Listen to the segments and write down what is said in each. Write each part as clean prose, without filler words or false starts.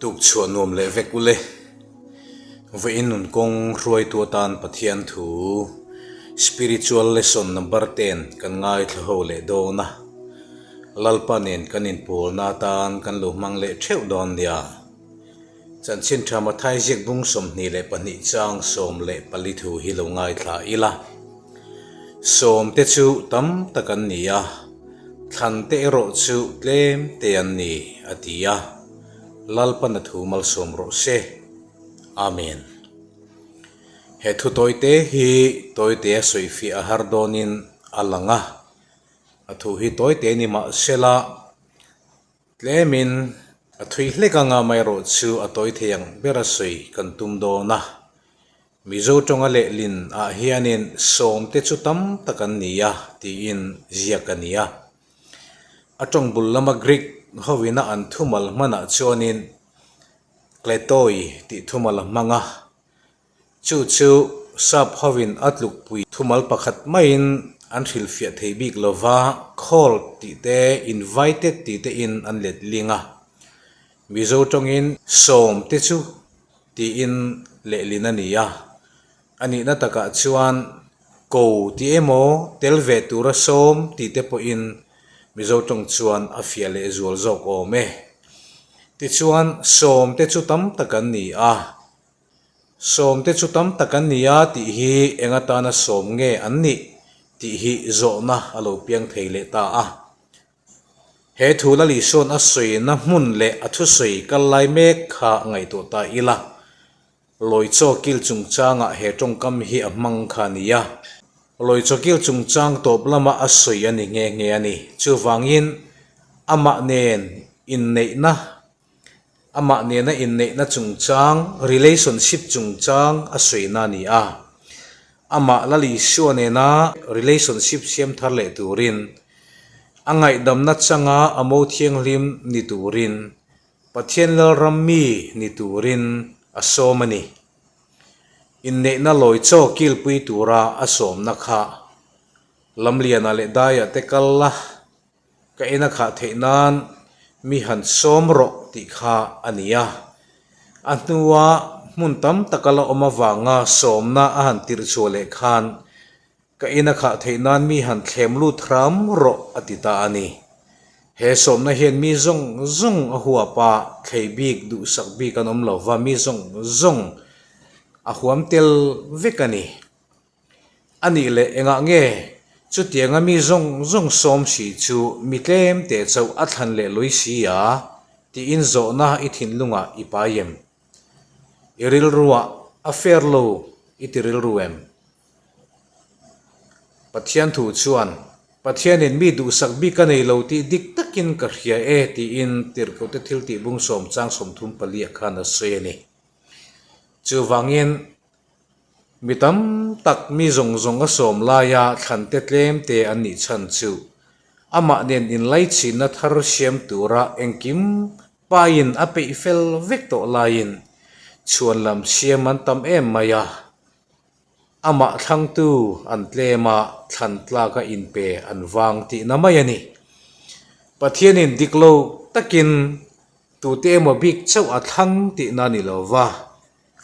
Tuk chhuah nuam leh vek ule. Vawiin nun kawng hruaitu atan Pathian thu Spiritual Lesson Number ten kan ngaithla ho leh dawn a. Lalpa nen kan inpawlna atan kan lo hmang leh theuh dawn nia. Chanchin tha Mathai ziak bung 22 chang 14 thu hi lo ngaithla ila. Sawm te chu tam tak an ni a, thlan te erawh chu tlem te an ni, a ti a. Lalpan a thu malsawm rawh se. Amen. He thu tawite hi tawitea sawifiah a har dawnin a lang a, a thu hi tawite ni mahsela, Tlemin a thui hlek anga amaherawh chu a tawi thei ang ber a sawi kan tum dawn a. Mizo tawnga lehlin ah hianin sawmte chu tam tak an ni a tiin ziak a ni a. A tawng bul lama Greek hoina an thumal hmanah chuanin kletoi tih thumal a hmang a. Chu chu sap hovin a tlukpui thumal pakhat maiin an hrilhfiah thei bik lo va, called tih te, invited tih te in an let ling a. Mizo tawngin sawm te chu tiin lehlin a ni a. A nihna takah chuan ko tih emaw tel ve tura sawm tih te pawhin Mizo tawng chuan a fiah leh zual zawk awm e. Tichuan sawm te chu tam tak an ni a. Sawmte chu tam tak an ni a tih hi eng atana sawm nge an nih tih hi zawhna a lo piang thei leh ta a. He thu Lalisawn a sawina hmun leh a thusawi kal lai mek kha ngaihtuah ta ila. Lawi chaw kil chungchangah he tawngkam hi a hmang kha a ni a. Lawi chaw kil chungchang tawp lama a sawi a ni nghe nghe a ni. Chuvangin amah nen inneihna Amah nena inneihna chungchang, relationship chungchang a sawina a ni a. Amah Lalisua nena relationship siam thar leh turin, a ngaihdamna changa a mo thianghlim ni turin, Pathian Lalram mi ni turin a sawm a ni. Inneihna lawi chaw kilpui tura a sawmna kha Lamliana leh Daiah te kal la, Ka en a khah theih nan mi han sawm rawh tih kha a ni a. A hnua hmun tam tak a la awm avanga sawmna a han tirh chhuah leh khan ka en a khah theih nan mi han thlem lut hram rawh a ti ta a ni. He sawmna hian mi zawng zawng a huap a, thlei bik duhsak bik an awm lo va, mi zawng zawng a huam tel vek a ni. A nih leh engah nge chutianga mi zawng zawng sawm si chu mi tlem te chauh a thlan leh lui si a? tiin zawhna i thinlungah i pai em? I rilruah a fair lo i ti rilru em? Pathian thu chuan Pathianin mi duhsak bik a nei lo tih dik takin ka hria e tiin tirhkohte thiltih bung sawm chang 34 ah khan a sawi a ni. Chuvangin Mi tam tak mi zawng zawng a sawm laia thlante tlem te an nih chhan chu amah nen inlaichhinna thar siam tura engkim pain a peih fel vek tawh laiin chhuan lam siam an tam em mai a, amah thlangtu an tlem a, thlan tlaka inpe an vang tihna mai a ni. Pathianin dik lo takin tute emaw bik chauh a thlang tihna a ni lo va.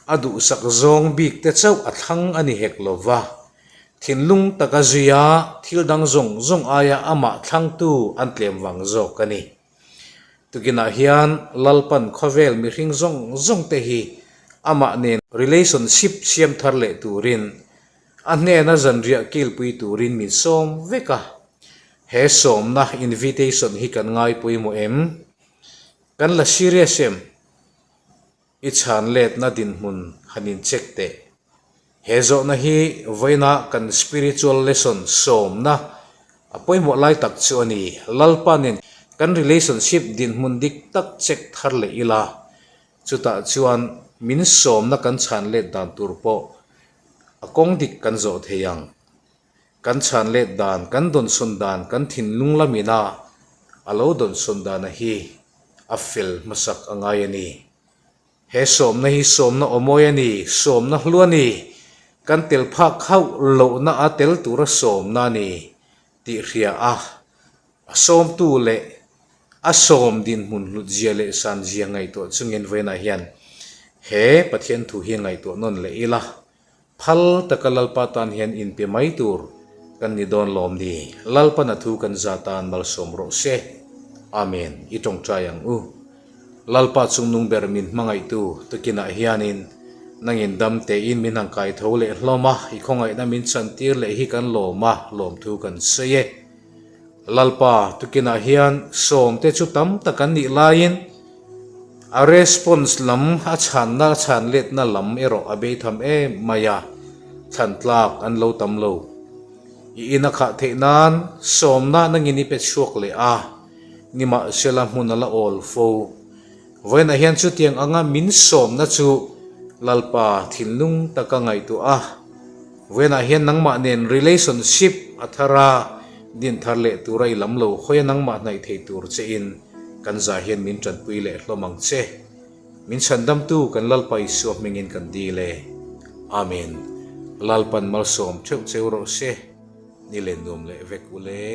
A duhsak zawng bik te chauh a thlang a ni hek lo va, thinlung taka zuia thil dang zawng zawng aia amah thlangtu an tlem vang zawk a ni. Tukinah hian Lalpan khawvel mihring zawng zawng te hi amah nen relationship siam thar leh turin a hnena zanriah kilpui turin min sawm vek a. He sawmna invitation hi kan ngai pawimawh em? Kan la serious em? I chhan letna dinhmun han in check teh. He zawhna hi vawiina kan spiritual lesson sawmna a pawimawh lai tak chu a ni. Lalpa nen kan relationship dinhmun dik tak check thar leh ila, chutah chuan min sawmna kan chhan let dan tur pawh a kawng dik kan zawh thei ang. Kan chhan let dan, kan dawnsawn dan, kan thinlung lamina a lo dawnsawn dana hi a fel hmasak a ngai a ni. He sawmna hi sawmna awmawi a ni, sawmna hlu a ni, kan tel phak hauh lohna a tel tura sawmna a ni tih hria a, a sawmtu leh. A sawm dinhmun hlutzia leh sanzia ngaihtuah chungin vawiinah hian he Pathian thu hi ngaihtuah nawn leh ila, phal taka Lalpa tan hian inpe mai tur kan ni dawn lawm ni. Lalpan a thu kan za tan malsawm rawh se. Amen. I tawngtai ang u. Lalpa chungnung ber min hmangaihtu tukinah hianin nangin dam tein min han kai tho leh hlawm a, i khawngaihna min chantir leh hi kan lawm a, lawmthu kan sawi e. Lalpa tukinah hian sawmte chu tam tak an nih laiin a response lam, a chhanna, a chhan letna lam erawh a bei tham em mai a, thlan tlak an lo tam lo. I in a khah theih nan sawmna nangin i pe chhuak leh a. Nimahsela hmun a la awl fo. Vawiinah hian chutiang anga min sawmna chu Lalpa thinlung taka ngaihtuah a. Vawiinah hian nangmah nen relationship a thar a, din thar leh tura i lam lo hawi a nangmah hnaih thei tur che in kan zah hian min tanpui leh hlawm ang che. Min chhandamtu kan Lalpa Isua hmingin kan dil e. Amen. Lalpan malsawm theuh cheu rawh se. Ni len nuam leh vek ule.